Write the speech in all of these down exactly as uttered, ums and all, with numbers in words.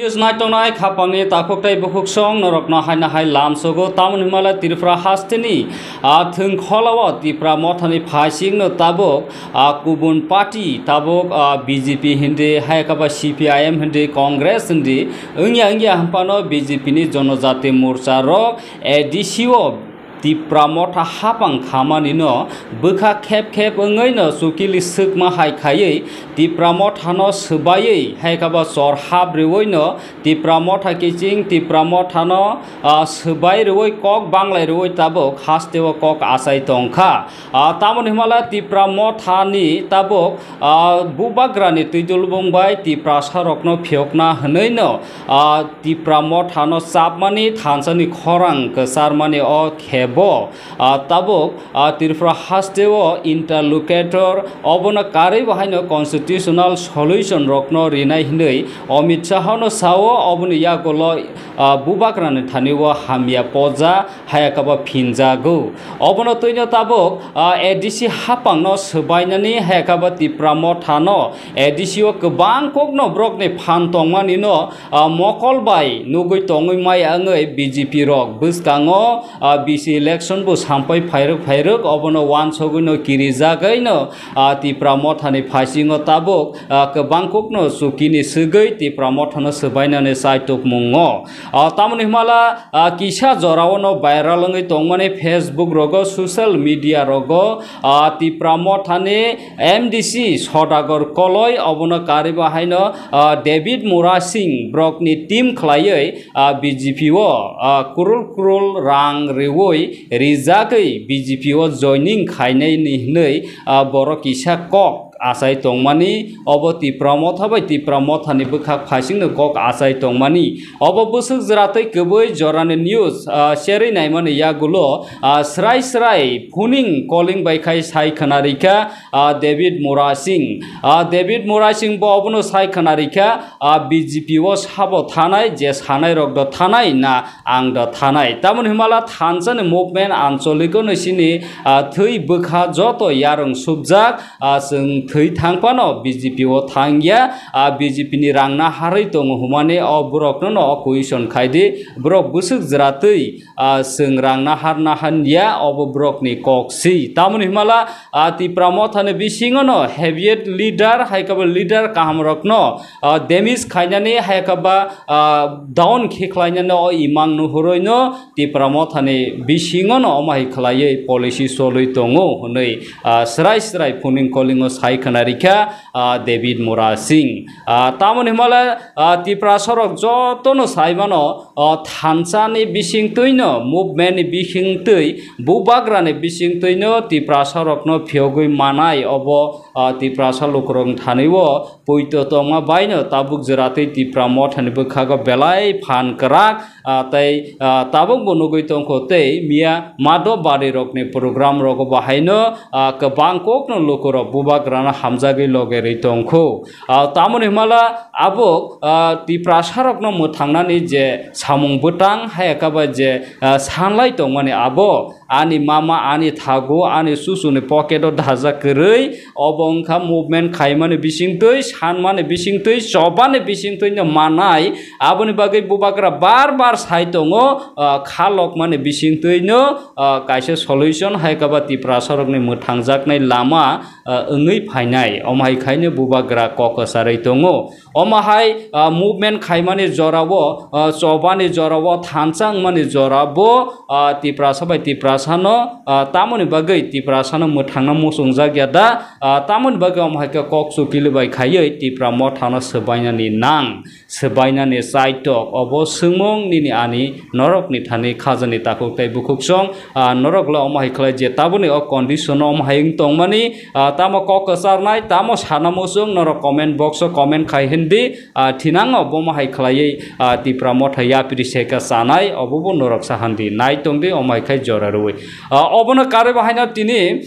News naitongnai khapangni takhuk tei bukhuk song norokno haino hai lamsogo, tamoni himala Tripura hasteni a thwngkholao Tipra mothani phaisingno tabuk a kubun party tabuk a B J P hindi, hai kaba C P I M hindi, Congress hindi, wngya wngya hwnphano B J P ni Jonojati Morcha rok A D C o Tipra motha hapang khamanino bwkha khep khep wngwino chukili swkma hai khaiwi Tipra mothano swbaiwi hai kaba chor hap rwino Tipra motha kiching Tipra mothano, ah, swbai rwui kok banglai rwui tabuk hasteo kok achai tongkha. Ah, tamoni himala Tipra mothani tabuk, ah, bubagrani twidulbung bai Tiprasarokno phiyokna hwnwino, ah, Tipra mothano chapmani thansani khorang kwcharmani o khebo, ah, tabuk, ah, Tripura hasteo interlocutor obono karwi bahaino constitutional solution rokno rinai hinwi Amit Shahano sao, oboni yagulo, ah, bubagrani thani o hamya poja hayakaba phinjago. Obono twino tabuk, ah, A D C hapangno swbainani hayakaba Tipra mothano A D C o kwbang kokno borokni phan tongmanino, ah, mokol bai nugwi tongwi maya wngwi B J P rok bwskango, ah, B C election bo sampai phairwk phairwk obono wansogwino kirijagwino, ah, Tipra mothani phaisingo tabuk, ah, kwbang kokno chukini swgwi Tipra mothano swbainani chaitukmungo. Ah, tamoni himala, ah, kisa joraono viral wngwi tongmani Facebook rogo, social media rogo, ah, Tipra mothani M D C Sodagar Koloi obono karwi bahaino, ah, David Murasing brokni team khlaiwi, ah, B J P o, ah, kurul kurul rang rwui rijagwi B J P o joining khainaini hinwi, ah, borok kisa kok achai tongmani, obo Tipra motha bai Tipra mothani bwkhak phaisingno kok achai tongmani. Obo bwswk jwra tei kwbwi jorani news, ah, cherwi naimani yagulo, ah, srai srai phuning calling bai khai sai khna rikha, ah, David Murasing. Ah, David Murasing bo obono sai khna rikha, ah, B J P o sabo thanai, je sanai rok do thanai na ang do thanai. Tamoni himala thansani movement ancholiko no sini, ah, thwi bwkha joto yarwng subjak, ah, chwng thwi thang phano B J P o thangya, ah, B J P ni rang naharwi tongo hwnmani o borokno no o question khai di, borok bwswk jwra twi, ah, chwng rang nahar nahan ya, obo borokni kok si. Tamoni himala, ah, Tipra mothani bisingo no heavyweight leader, hai khe bo leader kaham rokno, ah, damage khainani, hai khe ba, ah, down khe khlainani o imang no huroi no Tipra mothani bisingo no omo hai khlaiwi policy cholwi tongo hwnwi, ah, srai srai phuning calling o sai khna rikha, ah, David Murasing. Ah, tamoni himala, ah, Tiprasarok jotono saimano, ah, thansani bisingtwino, movement ni bisingtwi, bubagrani bisingtwino Tiprasarokno phiyogwi manai obo, ah, Tiprasa lukurok thani o poito tongma baino tabuk jwra twi Tipra mothani bwkhago belai phan kwrak, ah, tei, ah, tabuk bo nugwi tongkho tei miya mado bari rokni program rogo bahaino, ah, kwbang kokno lukurok bubagrano hamjagwi logerwi tongkho. Ah, tamoni himala abo, ah, Tiprasarokno mwthangnani je samung bwtang hai khe ba je, ah, sanlai tongmani abo ani mama, ani thagu, ani susuni pocket o dajak kwrwi, obo wngkha movement khaimani bisingtwi, sanmani bisingtwi, chobani bisingtwino manai. Aboni bagwi bubagra bar bar sai tongo, ah, kha lokmani bisingtwino, ah, kaisa solution hai khe ba Tiprasarokni mwthangjaknai lama, ah, wngwi phainai, omo hai khaino bubagra kok kwcharwi tongo. Omo hai, ah, movement khaimani jorao, ah, chobani jorao, thansa wngmani jorabo, ah, Tiprasa bai Tiprasano, ah, tamoni bagwi Tiprasano mwthangna muchungjak ya da, ah, tamoni bagwi omo hai khe kok chukili bai khaiwi Tipra mothano swbainani nang, swbainani chaitok, obo swngmung nini ani norokni thani khajani takhuk tei bukhuk song, ah, norok le omo hai khlai je taboni o condition o omo hai wng tongmani, ah, tamo kok kwcharnai, tamo sana muchung, norok comment box o comment khai hindi, ah, thinango bomo hai khlaiwi, ah, Tipra motha yapri seka chanai, obo bo norok sa handi, nai tongdi, omo hai khai jora rwui. Ah, obono karwi bahaino tini,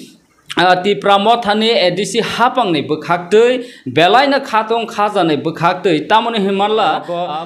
ah, Tipra mothani A D C hapangni bwkhaktwi belaino khatung khajani bwkhaktwi, tamoni hwnmanla,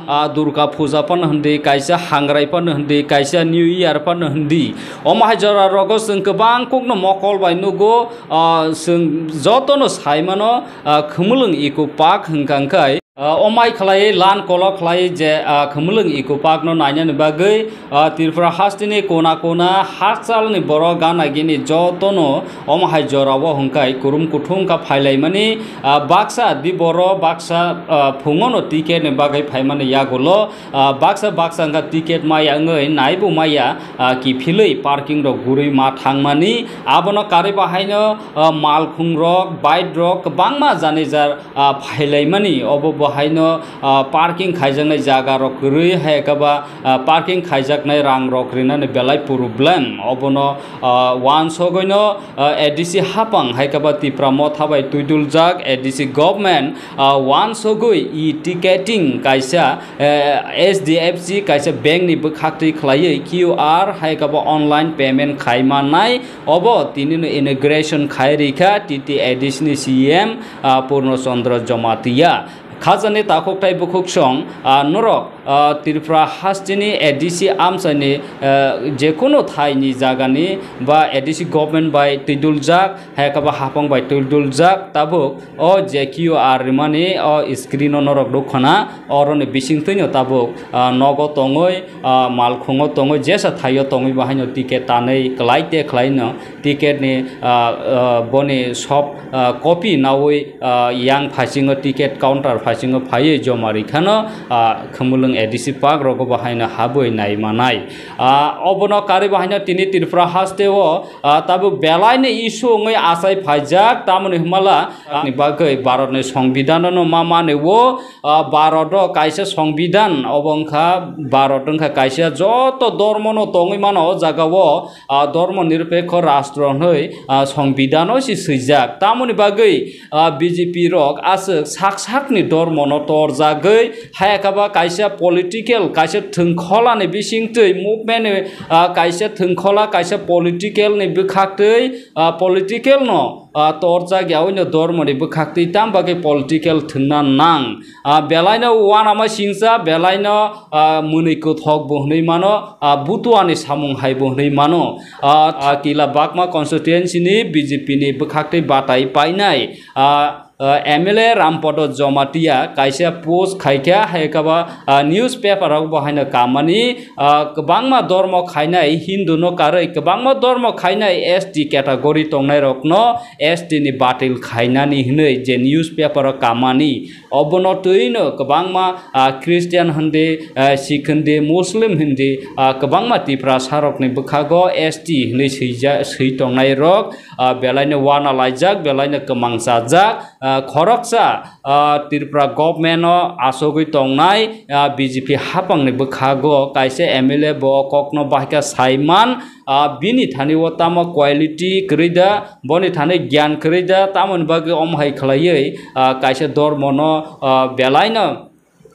ah, Durga Puja phano hindi, kaisa Hangrai phano hindi, kaisa New Year phano hindi. Omo hai jora rogo chwng kwbang kokno mokol bai nugo, ah, chwng jotono saimano, ah, khumulwng iko pak hwnkha hwnkhe. Ah, omai khlai lan kolok khlai je, ah, Khumulwng Eco Park no nainani bagwi, ah, Tripura hasteni kona kona hachal ni borok gana gini jotono omo hai jora o hwnkhai kurum kuthum kha phailaimani, ah, baksa di boro baksa, ah, phungono ticket ni bagwi phaimani yagulo, ah, baksa baksa wngkha ticket maya wngwi naibo maya, ah, kiphilwi parking rok gurwi ma thangmani abono karwi bahaino, ah, malkhung rok, bike rok kwbangma jani jar ah, phailaimani obo bo haino, ah, parking khaijaknai jaga rok kwrwi hai khe ba, ah, parking khaijaknai rang rok rinani belai problem obono, ah, wansogwino, ah, A D C hapang hai khe ba Tipra Motha bai twiduljak A D C government, ah, wansogwi e-ticketing kaisa, eh, H D F C kaisa bank ni bwkhaktwi khlaiwi Q R hai khe ba online payment khai mannai. Obo tinino inauguration khai rikha T T A D C ni C E M, ah, Purno Chandra Jamatia. Khajani takhuk tai bukhuk song, ah, norok, ah, Tripura hasteni A D C amchaini, ah, jekunu thaini jagani ba A D C government bai twiduljak, hai khe ba hapang bai twiduljak, tabuk o je Q R rimani o screen o norok nukha na, oroni bisingtwino tabuk, ah, nogo tongwi, ah, malkhungo tongwi jesa thaio tongwi bahaino ticket tanwi kwlai te khlaino ticket ni, ah, ah, boni sob, ah, copy nawi, ah, yang phasingo ticket counter phasingo phaiwi joma rikhano, ah, Khumulwng A D C park rogo bahaino habwi nai manai. Ah, obono karwi bahaino tini Tripura hasteo, ah, tabuk belaini issue wngwi achai phaijak, tamoni hwnmala, ah, ni bagwi Bharatni Songbidanno ma manwi o, ah, Bharat o kaisa Songbidan, obo wngkha Bharat wngkha kaisa joto dormono tongwi mano o jaga o, ah, dormo nirpekho rastro hwnwi, ah, Songbidan o si swijak. Tamoni bagwi, ah, B J P rok aswk sak sakni dormono torjagwi, hai khe ba kaisa political, kaisa thwngkholani bisingtwi movement ni, ah, kaisa thwngkhola, kaisa political ni bwkhaktwi, ah, political no, ah, torjak yaui no dormo ni bwkhaktwi tam bagwi political thwngna nang. Ah, belaino uanama singsa, belaino, ah, mwnwi kwthok bo hwnwi mano, ah, butuani samung hai bo hwnwi mano. Ah, ah, Kila Bakma constituency ni B J P ni bwkhaktwi batai painai, ah, ah, M L A Rampodo Jomatia kaisa post khaikha, hai khe ba, ah, newspaper rok bo haino kamani, ah, kwbangma dormo khainai Hindu no karwi kwbangma dormo khainai S T category tongnai rokno S T ni batil khainani hwnwi je newspaper o kamani. Obono twino kwbangma, ah, Christian hindi, ah, Sikh hindi, Muslim hindi, ah, kwbangma Tiprasa rokni bwkhago S T hinwi swija-, swi tongnai rok, ah, belaino uana laijak, belaino kwmang chajak, ah, khoroksa, ah, Tripura government o achugwi tongnai, ah, B J P hapangni bwkhago kaisa M L A bo kokno bahai khe saiman, ah, bini thani o tamo quality kwrwi da, boni thani gyan kwrwi da, tamoni bagwi omo hai khlaiwi, ah, kaisa dormono, ah, belaino,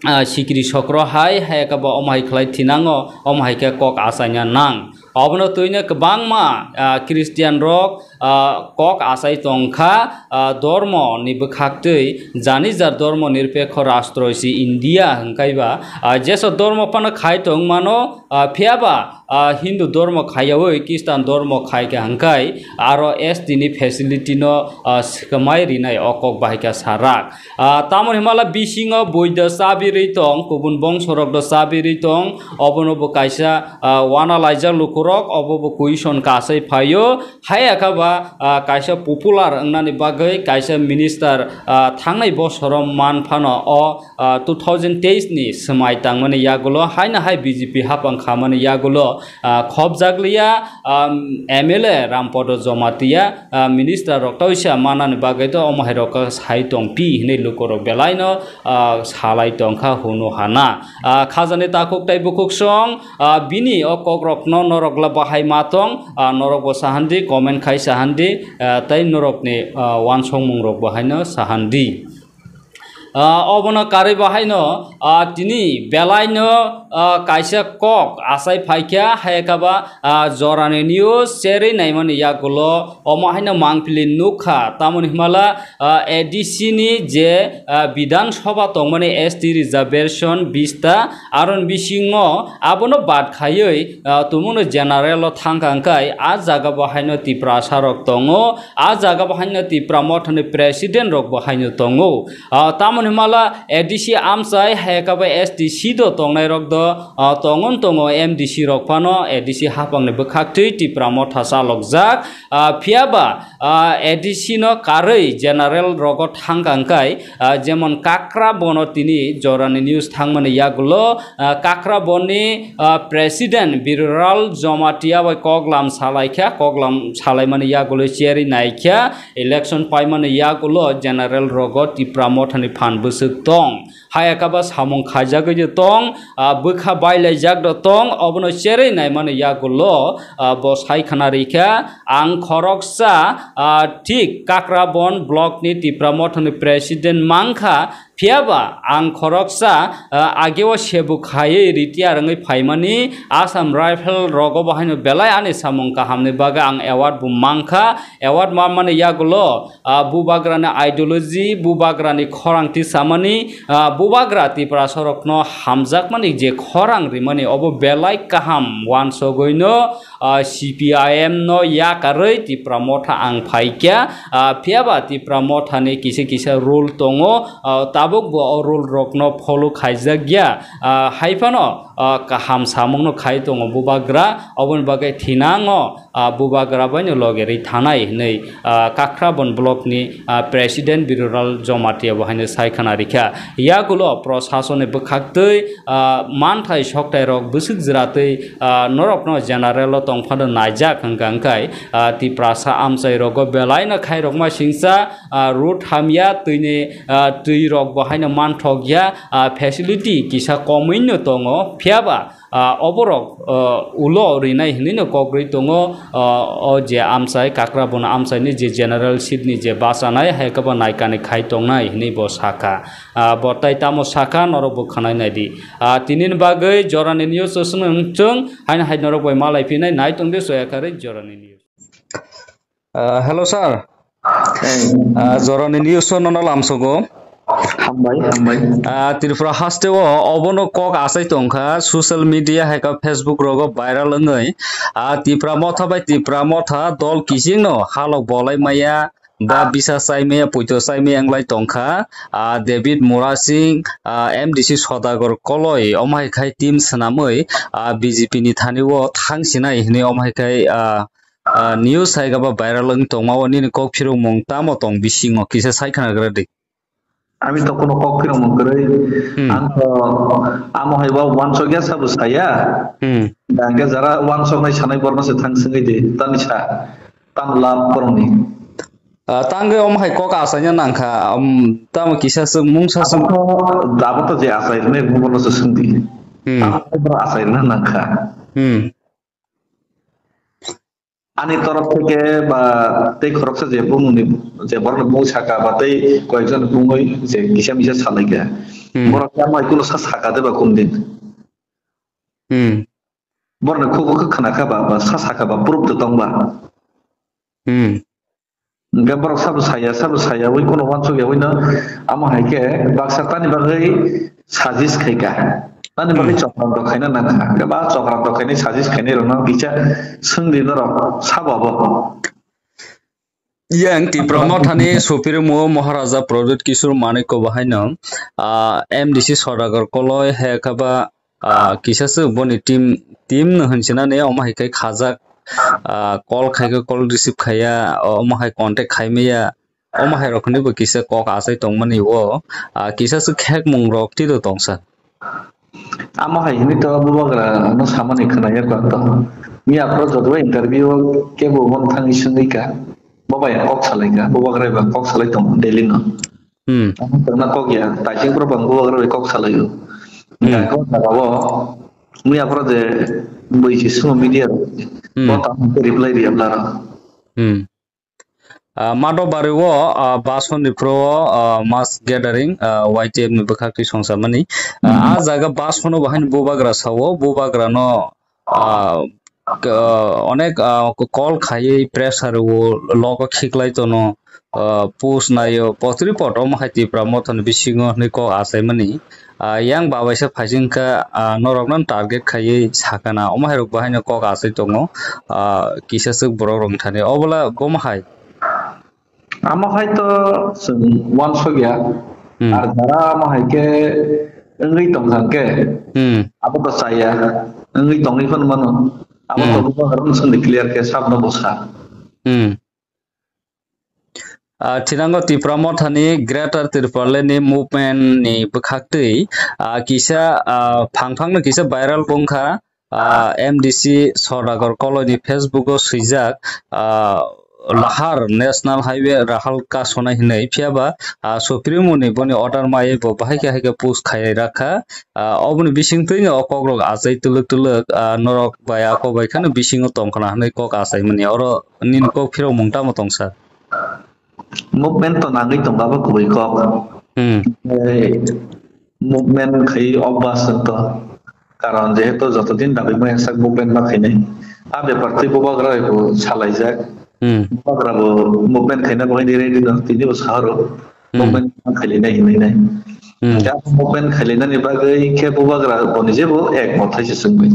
ah, sikri sokro hai, hai khe bo omo hai khlai thinango, omo hai khe kok achaina nang. Obono twino kwbangma, ah, Christian rok, ah, kok achai tongkha, ah, dormo ni bwkhaktwi jani jar dormo nirpekho rastro si India hwnkaiba, ah, jeso dormo phano khai tongmano, ah, phiyaba, ah, Hindu dormo khaiyaui Christian dormo khaikha hwnkhe aro S T ni facility no, ah, swkmai rinai o kok bahai khe sarak. Ah, tamoni hwnmala bisingo buido chabirwi tong, kubun bongsorokno chabirwi tong, obono bo kaisa, ah, uana laijak lukurok, obo bo question kasai phaio. Haiya khe ba, ah, kaisa popular wngnani bagwi kaisa minister, ah, thangnai bosoro man phano o, ah, two thousand teis ni swmai tangmani yagulo haino hai B J P hapang khamani yagulo, ah, khopjakliya, ah, M L A Rampodo Jomatia, ah, minister rok toisa manani bagwi to omo hai rok sai tong pi hinwi lukurok belaino, ah, salai tongkha hunu hana. Ah, khajani takhuk tai bukhuk song, ah, bini o kokrokno norokla bahai ma tong, ah, norokbo sahandi, comment khai sahandi, ah, tei norokni, ah, uansukmungrokbo haino sahandi. Ah, obono karwi bahaino, ah, tini belaino, ah, kaisa kok achai phaikha, hai khe ba, ah, jorani news cherwi naimani yagulo omo haino mangpili nukha, tamoni hwnmala, ah, A D C ni je, ah, Bidhan Sabha tongmani S T reservation bista, aron bisingo abono bad khaiwi, ah, tumungno general o thangkha hwnkhe a jaga bo haino Tiprasa rok tongo, a jaga bo haino Tipra Mothani president rok bo haino tongo. Ah, tamoni Mala A D C amchai hai khe bai S D C do tongnai rok do, ah, tongon tongo M D C rok phano A D C haphang ni bwkhak twi Tipra Motha chalokjak. Ah, phiya ba, ah, A D C no karwi general rogo thang kang kai, ah, jemon Kakra bono tini jorani news thangmani yagulo, ah, Kakra boni, ah, president Birural Jomatia bai koklam salaikha, koklam salaimani yagulo cherwi naikha, election paimani yagulo general rogo Tipra Mothani phan bwswk tong. Hayakaba samung khaijagwi de tong, ah, bwkha bailaijak do tong, obono cherwi naimani yagulo, ah, bo sai khna rikha, ang khoroksa, ah, thik Kakrabon block ni Tipra Mothani president mankha, phiyaba ang khoroksa, ah, ageo sebu khaiwi retire wngwi phaimani Assam Rifle rogo bo haino belai ani samung kahamni bagwi ang award bo mankha, award manmani yagulo, ah, bubagrani ideology, bubagrani khorang tisamani, ah, bubagra Tiprasa rokno hamjakmani je khorang rimani obo belai kaham wansogwino, ah, C P I M no yakarwi Tipra Motha ang phaikha, ah, phiyaba Tipra Mothani kisa kisa rule tongo, ah, tabuk bo o rule rokno follow khaijakya, ah, haiphano, ah, kaham samungno khai tongo bubagra, oboni bagwi thinango, ah, bubagra baino logerwi thanai hinwi, ah, Kakrabon block ni, ah, president Birural Jomatia bo haino sai khna rikha. Yagulo proshasoni bwkhaktwi, ah, manthai soktai rok bwswk jwratwi, ah, norokno general o tongphano naijak hwnkha hwnkhe, ah, Tiprasa amchai rogo belai no khairokma singsa, ah, road hamya twini, ah, twi rok bo haino manthokya, ah, facility kisa komwino tongo phiyaba, ah, oborok, ah, ulo rinai hinwi no kok rwi tongo, ah, o je amchai Kakrabon amchai ni je general seat ni je bachanai hai khe bo naikani khai tongnai hinwi bo sakha. Ah, bo tai tamo sakha norok bo khwnai naidi. Ah, tini ni bagwi jorani news o swngchwng haino hai norok bai malai phinai nai tongdi soya karwi jorani news. Ah, hello sir. Hey. Ah, jorani news o nono lamsogo. Hambai, hambai. Ah, Tripura haste o obono kok achai tongkha, social media hai khe Facebook rogo viral wngwi. Ah, Tipra Motha bai Tipra Motha dol kichingno halok bolai maya, ba bisa chai maya, poito chai maya wnglai tongkha. Ah, David Murasing, ah, M D C Sodagar Koloi, omo hai khai team swnamwi, ah, B J P ni thani o thang sinai hinwi omo hai khai, ah, ah, news hai khe ba viral wng tongma o nini kok phirokmung tamo tong bisingo kisa sai khna gra di. Ami to kuno kok phirokmung kwrwi. Hmm. Ang to amo hai ba wansokya sabo saya. Hmm. Hwnkhe jara wansoknai sanai borno se thang swngwi di. Tani sa. Tam lab borokni. Ah, tangwi omo hai kok achaina nangkha. Um, tamo kisa swk mungsa swk. Abo to, abo to je achai rwnai borno se swngdi. Hmm. Tamo borok achai rwna nangkha. Hmm. Ani torof theke ba tei khoroksa je bumungni, je borokni bumung saka ba tei koyekjonni bumungwi je kisa misa salaikha. Hmm. Borok khe amai kulo sa saka de ba kun din? Hmm. Borokni khugo khe khna kha ba, ba sa saka ba proof de tong ba? Hmm. Hwnkhe borok sabo saya, sabo saya wi kuno wansuk ya wi no amo hai khe baksa tani bagwi suggest khai kha. Tani bagwi Hmm. chokranto khaina nang kha. Hwnkhe ba chokranto khainai suggest khainai rokno kisa swngdi norok sabo abo. Yang Tipra Mothani Supremo Maharaja Pradyut Kishore Manikya bo haino, ah, M D C Sodagar Koloi hai khe ba, ah, kisa swk boni team, team no hinsinani omo hai khe khajak, ah, call khai khe call receive khaiya, omo hai contact khai maya, omo hai rok hwnwi bo kisa kok achai tongmani o, ah, kisa swk khekmung rok twido tongsa. Amo hai hwnwi to bubagra no samani khwnaya kok to. Miya phoro joto interview o kebo bono thangwi swngwi ka. Bo bai kok salai ka. Bubagra bai kok salai tongo daily no. Hmm. Tamo tongna kok ya. Taising phoro bang bubagra bai kok salai o. Hmm. Ga kok jaga o. Miya phoro je bui si sungo media ro. Hmm. Bo tamo reply riya bla ro. Hmm. Ah, Madhobari o, ah, bus hwnwi phuru o, ah, mass gathering, ah, Y T F ni bwkhak twi songsamani. Ah, hmm. Ah jaga bus hwnwi bo haino bubagra sao, bubagra no, ah, k-, onek, ah, call khaiwi pressure o logo khiklai tono, ah, post naio, post report omo hai Tipra Mothani bisingo hwnwi kok achaimani. Ah, yang babaisa phaising kha, ah, norokno target khaiwi sakana, omo hai rok bo haino kok achai tongo, ah, kisa swk borok rok thani. Obola bomo hai. Amo hai to chwng wansok ya. Hmm. Ar jara omo hai khe wngwi tongkha hwnkhe, Hmm. abo to chaya, wngwi tongwi phano mano. Abo to Hmm. bubagra no songdi clear khe sabno bo sa. Hmm. Ah, thinango Tipra Mothani Greater Tipraland ni movement ni bwkhaktwi, ah, kisa, ah, phang phang no kisa viral wngkha, ah, M D C Sodagar Koloi ni Facebook o swijak, ah, Lahar National Highway Rahal Kasonai hinwi, phiyaba, ah, Supremo ni boni order maiwi bo bahai khe hai khe post khai rakha, ah, oboni bisingtwi no o kok rok achai twlwk twlwk, ah, norok bai ako bai kheno bisingo tongkhna hinwi kok achaimani, oro nini kok phirok mung tamo tong sir? Movement to nangwi tongo, abo kubui kok. Hmm. Ei, movement khai obvas to. Karon jehetu joto din dabi maya sak movement ma khainai. A bepar twi bubagra bo salaijak. Hmm. Bubagra bo movement khaina bagwi ready no, tini bo saharo. Hmm. Movement ma khailainai hinwi nai. Hmm. Ja movement khailainani bagwi khe bubagra boni jebo ek mot hai se chwngwi.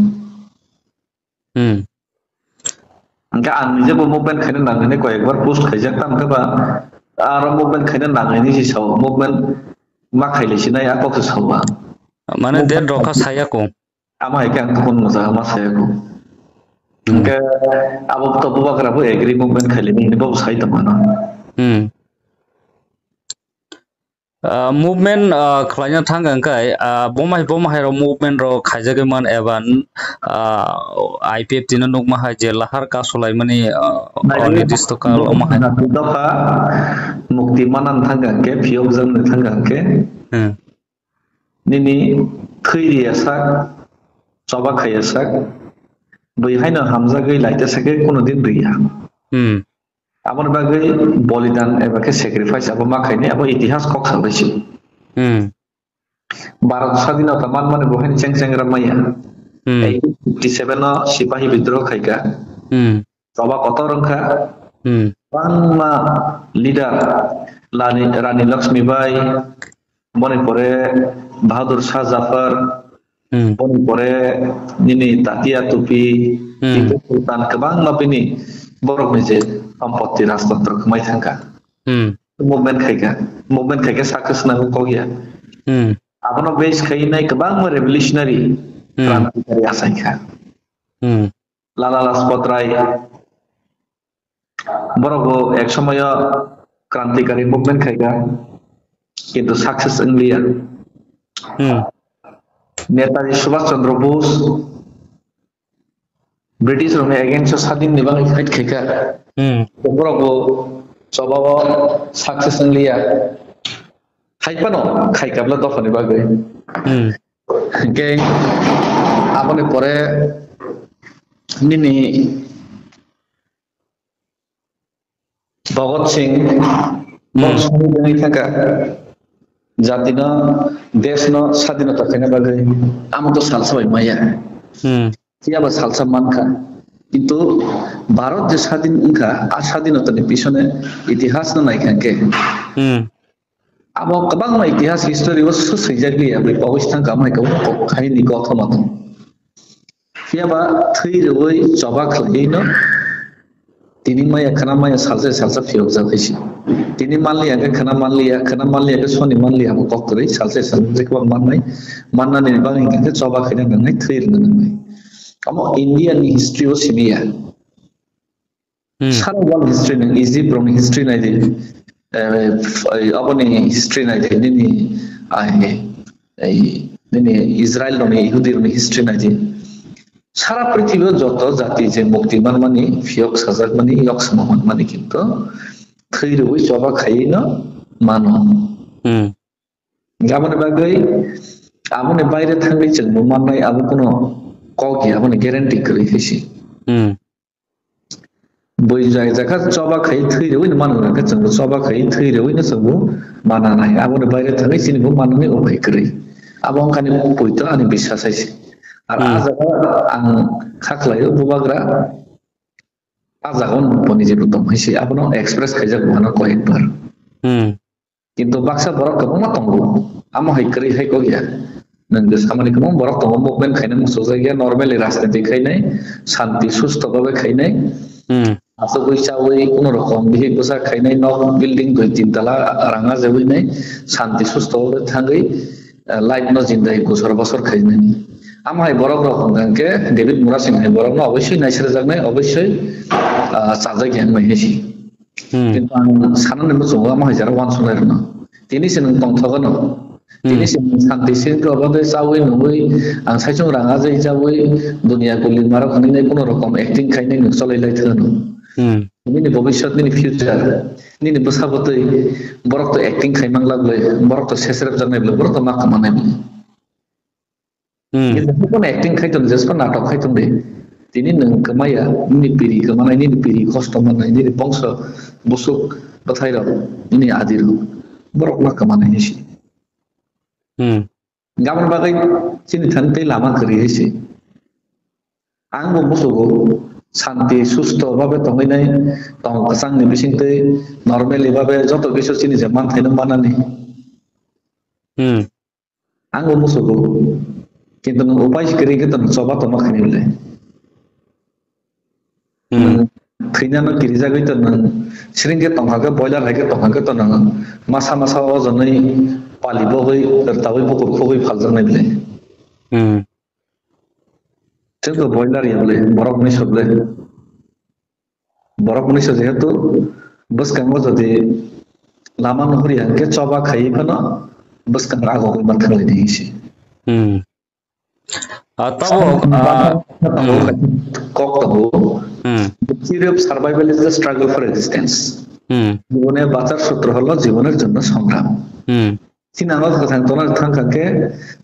Hmm. Hingke ang nije bo movement khaina nang hwnwi koyekbar post khaijak, tamo khe ba aro movement khaina nang hwnwi se sao, movement ma khailai sinai a kok se sao ba. Mane movement den rokha saya kong. Ama hai khe ang tokon moja ma saya kong. Hmm. Hingke abo to bubagra bo agree movement khailai nini bo sai tongmano. Hmm. Ah, movement, ah, khlaina thang hwnkhe, ah, bomai bomai rok movement rok khaijagwi man eba, ah, I P F T no nukma hai je lahar kasulaimani, ah, Nai, o nirdisto kal omo hai. Dopha mukti manan thang hwnkhe, phiyok jangni thang hwnkhe, Hmm. nini thwi riya sak, choba khaiya sak, bui haino hamjagwi laita sakhe kuno din riya. Hmm. Aboni bagwi bolidan eba khe sacrifice abo ma khainai, abo itihas kok salai si. Hmm. Bharat sadinota manmani bo haino cheng chengra maya. Hmm. Eighteen fifty seven o sipahi bidroho khaika. Hmm. Choba kotor wngkha. Hmm. Bangma leader Rani, Rani Lakshmi Bai, boni pore Bahadur Shah Zafar, Hmm. Boni pore nini Tatia Tupi, Hmm. Tipu Sultan, kwbangma bini borokni je sompoti rajtantro kwmai thangkha. Hmm. Movement khaikha, movement khaikhe success nango kok ya. Hmm. Abono base khainai kwbangma revolutionary, Hmm. krantikari achaikha. Hmm. Lala Lajpat Rai, borok bo ek somoyo krantikari movement khaikha, kintu success wngliya. Hmm. Netaji Subhash Chandra Bose, British rokni against o sadin ni bagwi fight khaikha. Hmm. Borok bo choba o success wngliya. Hai phano khaikha bwla dophani bagwi. Hmm. Hingke aboni pore nini Bhagat Singh, Hmm. bok songwi thangkha, jatino, deshno sadinota khaina bagwi, amo to salsa bai maya. Hmm. Phiya ba salsa mankha. Kintu Bharat je sadin wngkha, a sadinotani pisone itihasno naikha khe, Hmm. abo kwbangma itihas history o swijak liya, bai pogwi thangkha, amai kok, kok, kahini kothoma tong. Phiya ba thwi rwui choba khlaiwi no tini maya khna maya salsa salsa phiyokjak hai se. Tini manliya khe khna manliya, khna manliya khe soni manliya, abo kok kwrwi salsa salsa je kwbang mannai, mannani bagwi hwnkhe choba khaina nangnai, thwi rwna nangnai. Omo India ni history o simi ya. Hmm. Sara world history nang Egypt rokni history nai di, eh, f-, eh, aboni history nai di, nini, ai, ei, nini Israel rokni, Yehudi rokni history nai di. Sara prithibi o joto jati je mukti manmani, phiyok sajakmani, yok samo manmani kintu thwi rwui choba khaiwi no mano. Hmm. Aboni bagwi, aboni baire thangwi chwng bo mannai, abo kuno kok ya, aboni guarantee kwrwi khe se. Hmm. Bui jai jakha choba khai thwi rwui no mano, hwnkhe chwng bo choba khai thwi rwui no chwng bo mana nai. Aboni baire thangwi chini bo manani upai kwrwi. Abo wngkha ni poito ani biswas hai se. Ar Hmm. a jaga ang kha khlaio bubagra, a jaga o boni jebo tong hai se. Abono express khaijak bo ano koyekbar. Hmm. Kintu baksa borok kwbangma tongo, amo hai kwrwi hai kok ya. Nwng je samani kwbang borok tongo, movement khaina muchukjak ya, normally rajniti khainai, shanti susto bhabe khainai. Hmm. Asugwi chawi kuno rokom bihik bwsa khainai nok building dui tin tala rang ajawi nai santi susto thangwi, eh, life no jindai gusor bosor khainani. Amo hai borok rok hwnkha khe David Murasing hai borok no obosoi naisirjaknai, obosoi, ah, chajak ya wngmai hai si. Hmm. Kintu ang sanani muchungo amo hai jara uansuknai rwno. Tini se nwng tongthok ano. Tini hmm se nwng santi singkhe obo de chawi nungwi ang saichung rang ajai chawi dunia guli marok hinwi nai kuno rokom acting khainai nwng cholai lai thwno. Hmm. Nini bobiswt, nini future, nini bwsa bwtwi borok to acting khai mang lak le, borok to sesrep jaknai bwle, borok to ma kwmanai bwle. Hmm. Nini jephano acting khai tong, jephano natok khai tong de. Tini nwng kwmaya, nini piri kwmanai, nini piri kosto mannai, nini bongso busuk bwthai rok, nini adi rok, borok ma kwmanai hinwi si. Hmm. Gabon bagwi chini thani tei lama kwrwi hai se. Ang bo musugo santi susto babe tongwi nai tong kwchang ni bising tei normally babe joto kisu chini je manthaino manani. Hmm. Ang bo musugo. Kintu nwng upai se kwrwi khe tong choba tongma khainai le. Hmm. Nwng thwinano kirijagwi to nwng siring khe tongkha khe, boiler hai khe tongkha khe to nwng masa masa o jonwi pali bogwi, rwtawi bukur khugwi phaljaknai bwle. Hmm. Chwng to boiler ya bwle, borok hwnwi sok le. Borok hwnwi sok jehetu bwskango jodi lama nuhuri hwnkhe choba khaiwi phano bwskang agogwi man thanglaidi hinsi. Hmm. Ah, tabuk, ah, hmm. Kok tongo. Hmm. The theory of survival is the struggle for existence. Hmm. জীবনে বাঁচার সূত্র হলো জীবনের জন্য সংগ্রাম. Hmm. Chini ang kwthang tongna thang kha khe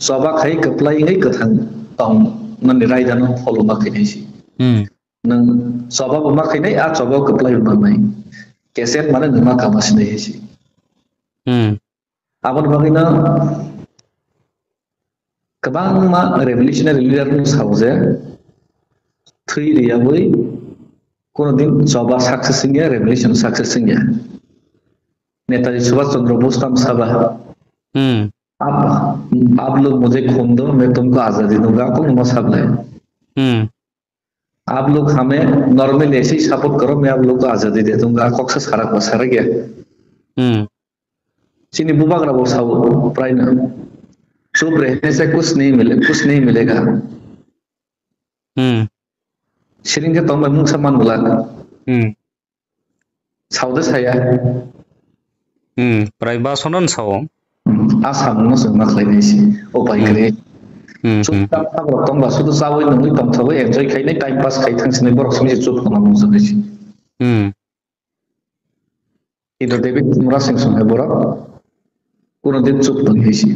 choba khai kwplai wngwi kwthang tong nani raida no follow ma khainai si. Hmm. Nwng choba bo ma khainai, a choba kwplai bo ma nai. Keset mane nwng ma kama sinai si. Hmm. Aboni bagwino kwbangma revolutionary leader no sao je thwi riyabwi kono din choba success wngya, revolution success wngya. Netaji Subhash Chandra Bose tam saba. Hmm. Ab, ab log mujhe khoon do, main tumko azadi dunga, kok ma sablai. Hmm. आप लोग हमें नॉर्मल ऐसे ही सपोर्ट करो, मैं आप लोग को आजादी दे दूंगा। Koksa sarak ba sarak ya. Hmm. Chini bubagra bo sao prai na. चुप रहने से कुछ नहीं मिले, कुछ नहीं मिलेगा. Hmm. Siring khe tong bai mungsa man bwlak. Hmm. Sao de saya. Hmm, prai basono sao. Hmm, a samungno chwng ma khlai nai se. Upai hmm kwrwi. Hmm, hmm. Chukchak sabrok tong ba, sudu chawi nungwi tongthogwi enjoy khainai, time pass khai thang sinai borok simi se chup khna mung jagwi se. Hmm. Kintu David Murasing song hai borok. Kuno din chup tong hai se.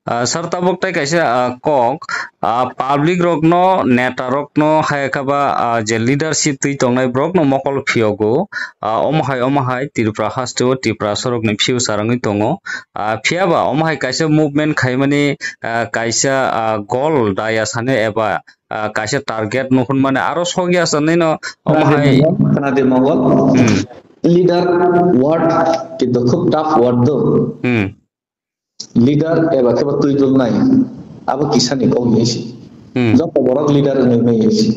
Ah, sir, tabuk tai kaisa, ah, kok, ah, public rokno, neta rokno, hai khe ba, ah, je leadership twi tongnai borokno mokol phiyogo, ah, omo hai, omo hai Tripura haste o Tiprasa rokni future wngwi tongo. Ah, phiya ba omo hai kaisa movement khaimani, ah, kaisa, ah, goal daya sani eba, ah, kaisa target nuhunmani aro sokya sanino omo hai. Khna di Mongol. Hmm. Leader word kintu khub tough word do. Hmm. Leader eba khe ba twi dulnai, abo kisani kok ni si. Hmm. Joto borok leader wngwi maya si.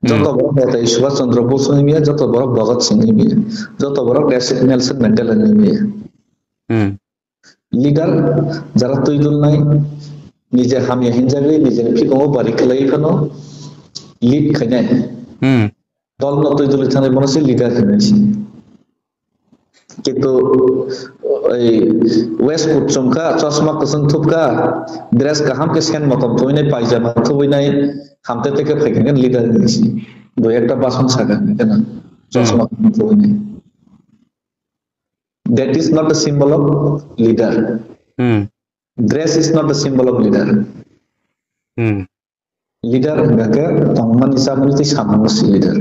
Hmm. Joto borok netai Subhash Chandra Bose wngwi maya, joto borok Bhagat Singh wngwi maya, joto borok Nes-, Nelson Mandela wngwi maya. Hmm. Leader jara twi dulnai, nije hamya hinjagwi, nijeni phikongo bari khlaiwi phano lead khainai. Hmm. Dolno twi dulwi thangnai bono se leader hinwi si. Kintu ei waistcoat chumkha, chosma kwchwng thupkha, dress kaham khe sen motom thubinai, paijama thubinai, hamte teke phaikha khe leader hinwi si. Dui ekta bason sakha khe na, chosma hmm kwchwng thubinai. That is not the symbol of leader. Hmm. Dress is not the symbol of leader. Hmm. Leader hwnkha khe tongmani chamani tei samungno se leader.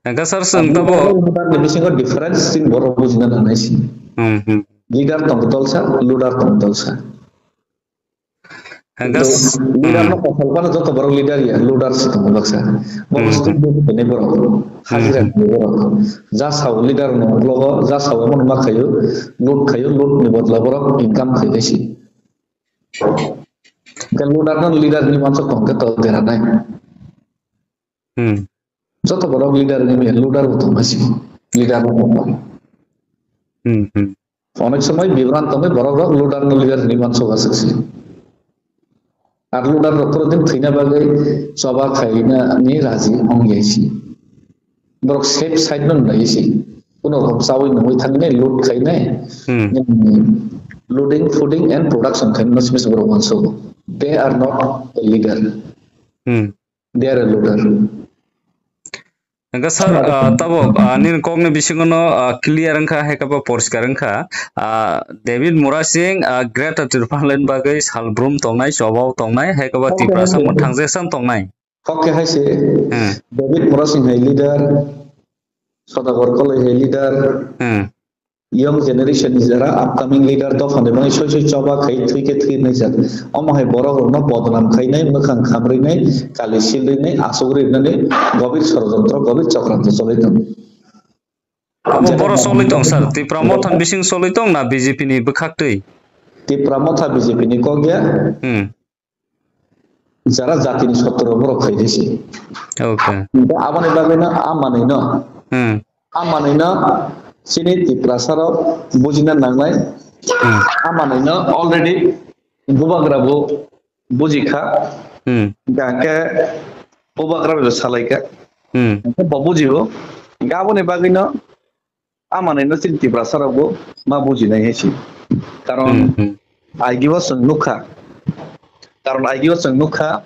Hwnkha sir, chwng abo tabo leader ni bisingo difference chini borok bujina nangnai se. Hmm, hmm. Leader tong dolsa, luder tong dolsa. Hwnkha s-, leader hmm no kosol phano joto borok leader ya, luder se tongo baksa. Borok hmm student ni borok, hmm hajira hmm ni borok. Ja sao leader no logo, ja sao mo ma khayo, loot khayo, loot ni bodla borok income khayo se. Hwnkhe ludarno leader hinwi mansuk tongkhe to deranai. Hmm. Joto borok leader ni maya, leader bo tongma si, leader bo tongma. Hmm, hmm. Onek somoi bibran tongwi borok rok leader no leader hinwi mansogo aswk si. Ar leader rok koro din thwina bagwi choba khaina ni raji ong ya si. Borok safe side no nai si. Kuno rok chawi nungwi thangnai, loot khainai. Hmm. Looting, fooding and production khainai no simi borok mansogo. They are not a leader. Hmm. They are a leader. Hingke sir, ah, tabok, ah, nini kokni bisingono, ah, clear wngkha, hai khe bo poriskar wngkha. Ah, David Murasing, ah, Greater Tipraland bagwi salbrum tongnai, chobao tongnai, hai khe bo Tiprasa mwthangjaksa tongnai. Kok khe hai se, hmm, David Murasing hai leader, Sodagor Koloi hai leader, hmm, young generation ni jara upcoming leader dophani bagwi soi soi choba khai thwi khe thwi nai jak. Omo hai borok rokno bodnam khainai, mwkhang khamrinai, kali silrinai, asuk rinani gobir sorojontro, gobir chokranto cholai tongo. Abo borok cholai tong sir, Tipra Motha ni bising cholai tong na B J P ni bwkhak twi? Tipra Motha B J P ni kok ya. Hmm. Jara jatini sotro borok khaidi se. Okay. Hingke aboni bagwino a manwino, hmm, a manwino chini Tiprasa rok bujina nangnai. Hmm. A manwino already bubagra bo bujikha. Hmm. Hingke bubagra bo salaikha. Hmm. Hingke bo bujibo. Hingke aboni bagwino a manwino chini Tiprasa rokbo ma bujinai hai se. Karon, hmm, hmm, aigio chwng nukha. Karon aigio chwng nukha.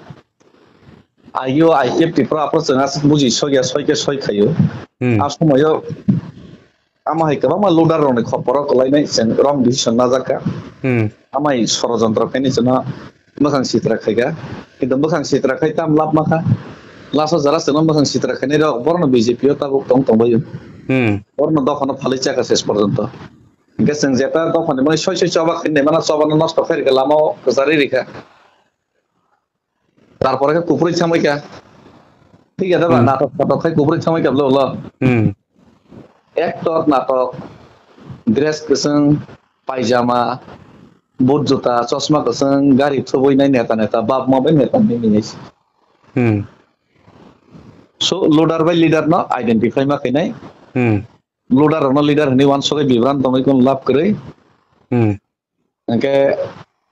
Aigio I P F T pro aphro chwng aswk buji soi ya, soi khe soi khaio. Hmm. A somoyo ama hai kwbangma leader rokni khoporo kwlainai chwng wrong decision najakha. Hmm. Amai sorojontro khainai chwngno mwkhang sitra khaikha. Kintu mwkhang sitra khai tam lab makha. Last o jara chwngno mwkhang sitra khainai rok, borokno B J P o tabuk tong tongbaio. Hmm. Borokno dophano phalwi chakha ses porjonto. Hingke chwng jeta dophani mani soi soi choba khainai mana chobano nosto khairikha, lama o kwcharwi rikha. Tarpore khe kuphurwi thangbaikha. Thik ya da ba? Hmm. Natok satok khai kuphurwi thangbaikha blo blo. Hmm. Ektor natok, dress kwchwng, paijama, boot juta, chosma kwchwng, gari thubui nai neta neta, bap ma bai neta nini nai. Hmm. So, leader bai leader no identify ma khainai. Hmm. Leader rokno leader hinwi uansugwi bibran tongwi kun lab kwrwi. Hmm. Hingke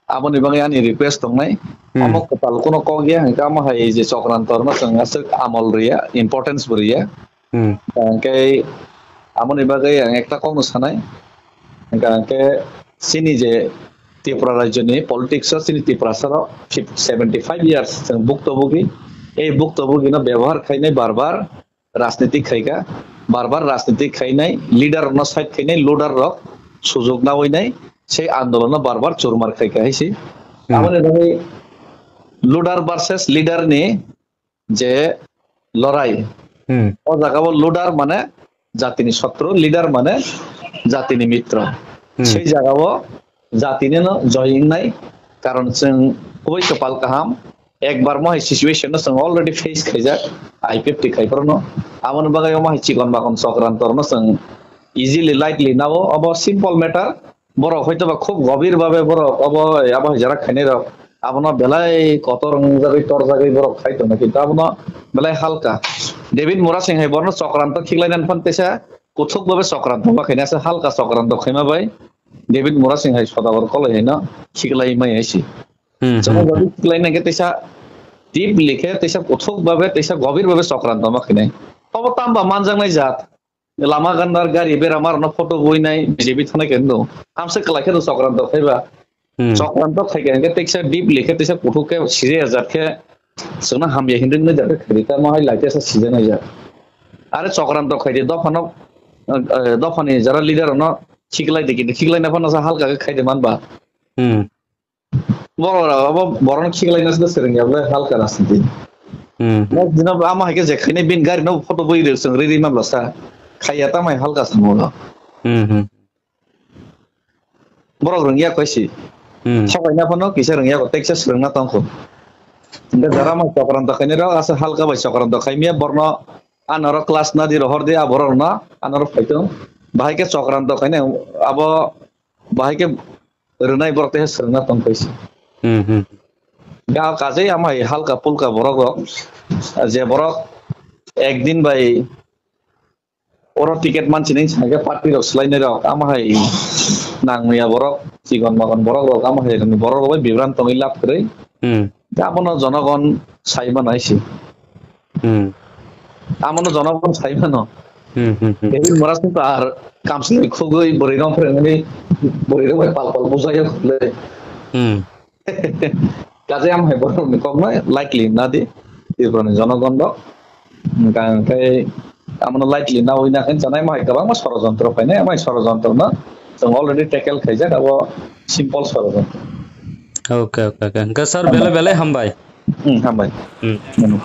aboni bagwi ani request tongnai. Hmm. Omo kwtal kuno kok ya, hingke omo hai je chokrantorno chwng aswk amol riya, importance bo riya. Hmm. Hingke aboni bagwi ang ekta kokno sanai. Hingke, hingke chini je Tripura rajyoni politics o chini Tiprasa rok fif-, seventy five years chwng buktobugi. Ei buktobugino bebohar khainai bar bar. Rajniti khaikha, bar bar rajniti khainai, leader rokno side khainai, leader rok sujok nawi nai, sei andolon no bar bar churmar khaikha hai se. Hmm. Aboni bagwi leader versus leader ni je lorai, hmm, o jaga o leader mane jatini sotro, leader mane jatini mitro. Hmm. Sei jaga o jatini no joy wngnai, karon chwng kubui kwpal kaham, ekbar mo hai situation no chwng already face khaijak, I P F T khai phuru no. Aboni bagwi omo hai chikon bakon chokrantor no chwng easily, lightly nao, obo simple matter. Borok hoito ba khub gobir babe borok obo, abo hai jarak khainai rok abono belai kotor wngjagwi torjagwi borok khai tongo, kintu abono belai halka. David Murasing hai borno chokranto khiklai nan phan teisa kuthuk babe chokranto ma khainai, asa halka chokranto khaima bai David Murasing hai Sodagor Koloi hai no khiklai mai hai si. Hmm, chwng hmm. Jodi khiklai nai khe teisa deeply khe, teisa kuthuk babe, teisa gobir babe chokranto ma khainai. Obo tamba manjaknai jat. Lama gandar gari berama rokno photo buinai B J P thanai khe no. Hamse kwlai khe no chokranto khaiba. Hmm. Chokranto khai khe hwnkhe teisa deeply khe teisa kuthuk khe sijaya jat khe chwngno hamya hinwi nai jat khe khaidi tamo hai lai teisa sijaknai jat. Are chokranto khaidi dophano, eh, dophani jara leader rokno khiklai di, kintu khiklai na phano sa halka khe khaidi manba. Hmm. Borok rok abo borokno khiklaina se swrwngya bwlai halka rajniti. Hmm. Mo dino ama hai khe je khainai bini gari no photo bui rw chwng riri ma bwsa. Khaiya ta mai halka samo no. Hmm, hmm. Borok rwngya koi si. Hmm. Thokaina phano kisa rwngya ko, teksa swrwngna tongkho. Hingke jara mai chokranto khainai rok asa halka bai chokranto khaimya borno anoro class nadi rohor di aborok no anoro phaitong. Bahai khe chokranto khainai abo bahai khe rwnai borok teisa swrwngna tong khe se. Hmm, hmm. Ga kajai ama hai halka pulka borok rok, je borok Ekdin bai oro ticket mansinai sakhe party rok swlainai rok, ama hai nangmaya borok, chikon makon borok rok, ama hai rokni borok rok bai bibran tongwi lab kwrwi. Hmm. Abono jonogon sai mano hai se. Hmm. Abono jonogon sai mano. Hmm, hmm, hmm. David Murasing to ar kamsini khugwi bwrwi rok phwrwngwi bwrwi rok bai pal pal bujai ya khulai. Hmm. Kaje am hai borok ni kok no likely na di Tripura ni jonogon rok. Hingka hingke amono likely na oi na khe chanai ma hai kwbangma sorojontro phainai, amai sorojontro no chwng already tackle khaijak, abo simple sorojontro. Okay, okay, okay. Hingke sir, belai belai hambai. Hmm, hambai. Hmm. Hmm.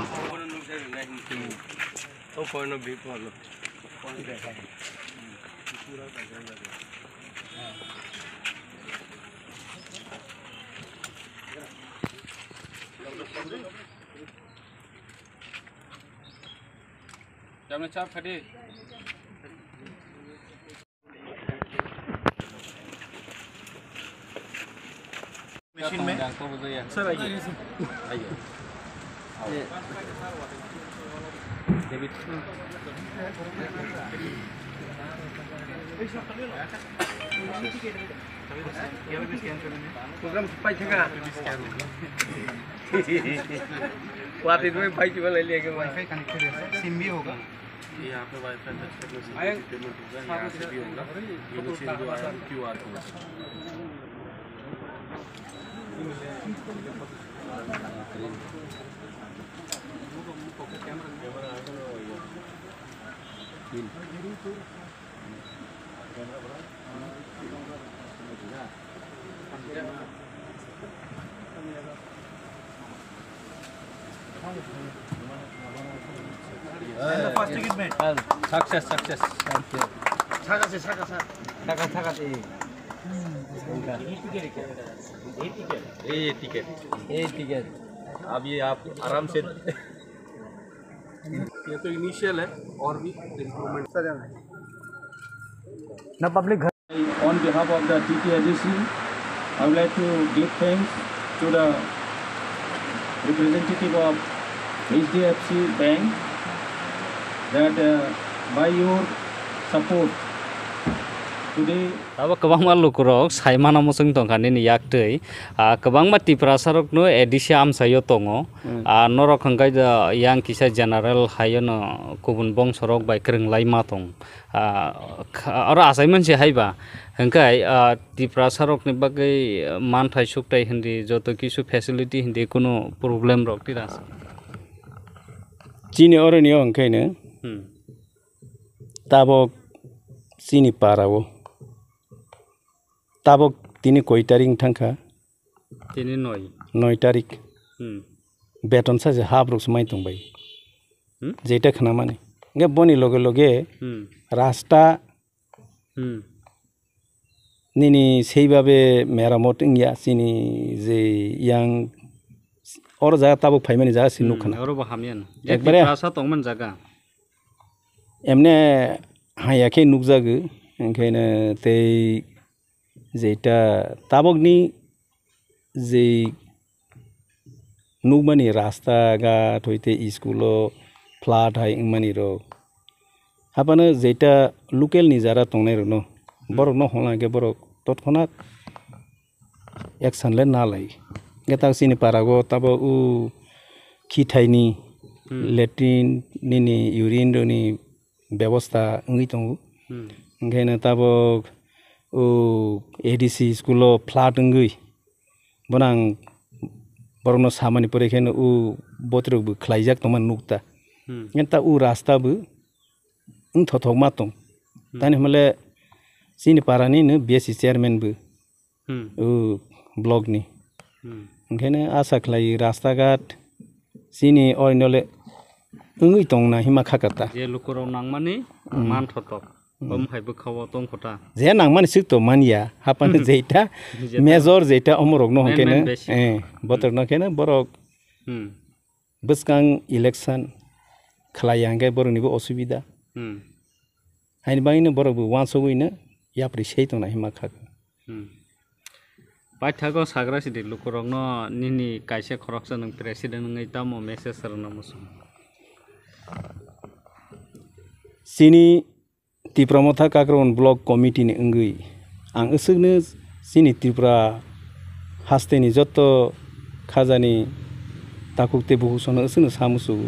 Machine में। सर, आइए। आइए। प्रोग्राम पाई थे का? वापस में पाई चुका ले लिया के वाईफाई कनेक्टेड है सर, सिम भी होगा। ये यहाँ पे वाईफाई का पेमेंट होगा, यहाँ से भी होगा। ये नीचे जो आया QR code. Success, success. Thank you। थाका, थाका, ए। ये टिकट। ये टिकट। अब ये आप आराम से ये तो इनिशियल है, और भी इम्प्रूवमेंट। ना पब्लिक घर। On behalf of the T T A D C, I would like to give thanks to the representative of H D F C Bank that, uh, by your support today. Abo kwbangma lukurok sai mano muchung tongkha nini yaktwi. Ah, kwbangma Tiprasarokno A D C amchaio tongo. Hmm. Ah, norok hwnkhe yang kisa general haino kubun bongsorok bai kwrwng lai ma tong. Ah, kha-, oro achaimani se haiba. Hwnkhe, ah, Tiprasarokni bagwi manthai sukthai hindi, joto kisu facility hindi, kunu problem rok tira se. Chini oroni o hwnkhe no. Hmm. Tabok chini para o. Tabok tini koi tarik wng thangkha? Tini noi. Noi tarik. Hmm. Beton sa je habrok se mai tong bai. Hmm? Jeita khna mani. Nge boni loge loge Hmm. Rasta Hmm. nini seibabe meramot wngya chini je yang oro jaga tabok phaimani jaga se Hmm, nukha na. Oro bo hamya no. Ekbare Tiprasa tongmani jaga. Emne haya khe nukjago, onkhaino tei jeita tabokni je nukmani rasta ghat hoite school o flood hai wngmani rok. Haphano jeita local ni jara tongnai rokno, Hmm. borokno hwnla hwnkhe borok totkhonat action le na lai. Hwnkhe tak chini para o tabo o khithaini Hmm. latrine nini urine rokni bebosta wngwi tongo. Hmm. Hwnkhe no tabok o A D C school o flood wngwi bono ang borokno samani pore khe no o botrok bo khlaijak tongmani nukta. Hmm. Hwnkhe ta o rasta bo wngthothok ma tong. Hmm. Tani hwnle chini para ni no B S C chairman bo Hmm. o block ni. Hmm. Hwnkhe no asa khlai rasta ghat chini oinole wngwi tongna hima kha kata. Je lukurok nangmani Hmm. manthotok. Hmm. Om hai bwkha o tongkho ta. Je nangmani swk to manya, haphano Hmm. jeita Jeita major jeita omorokno main, hwnkhe main no, basic. Eh, botorno khe no borok Hmm. bwskang election khlai ya hwnkhe borokni bo osubida. Hmm. Haini bagwi no borok bo uansugwi no yapri sei tongna hima kha. Hmm. Paithago sagra sidi lukurokno nini kaisa khoroksa nwng president wngwi tamo message rwna muchung? Chini Tipra Motha Kakraon Block Committee ni wngwi ang aswkno chini Tripura hasteni joto khajani takhuk tei bukhuk sono aswkno sa muchungo.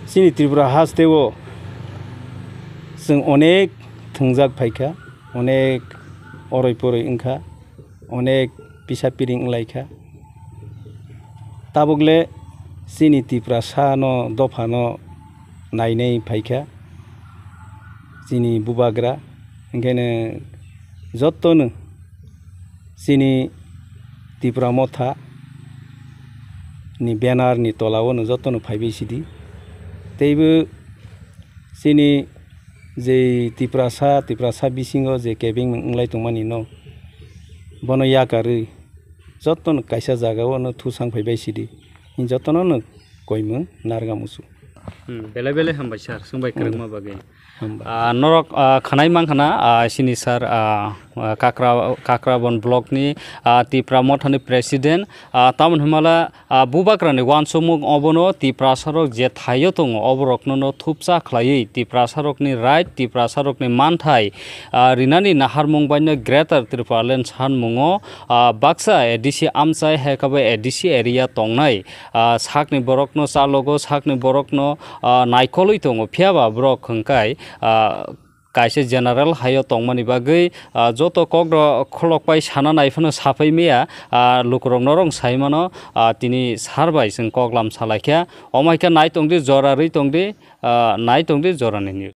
Chini Tripura hasteo chwng onek thwngjak phaikha, onek oroi poroi wngkha, onek pisa piring wnglaikha. Tabukle chini Tiprasa no dophano nainai phaikha chini bubagra, hinkhaino jotono chini Tipra Motha ni banner ni tola o no jotono phaibai sidi. Teibo chini je Tiprasa, Tiprasa bisingo je kebengmung wnglaitongmani no, bono yakarwi jotono kaisa jagao no thusang phaibai sidi. Jotono no koimung narwkha muchung. Hmm, belai belai hambai sir, chwngbai kwrwngma bagwi. Hambai. Ah, norok, ah, khwnai mankha na, ah, chini sir, ah, ah, Kakra, Kakrabon block ni, ah, Tipra Motha ni president, ah, tamoni hwnmale, ah, bubagra ni uansukmung obono Tiprasa rok je thaio tongo, oborokno no thupsa khlaiwi Tiprasa rokni right, Tiprasa rokni manthai, ah, rinani naharmung baino Greater Tipraland sanmungo, ah, baksa A D C amchai hai khe bo A D C area tongnai, ah, sakni borokno chalogo, sakni borokno, ah, naikolwi tongo, phiya ba borok hwnkhe, ah, kaisa general haio tongmani bagwi, ah, joto kok rok kholok pai sana nai phano sapai maya, ah, lukurok norok sai mano, ah, tini sir bai chwng koklam salaikha, omo hai khe nai tongdi, jora rwi tongdi, ah, nai tongdi jorani news.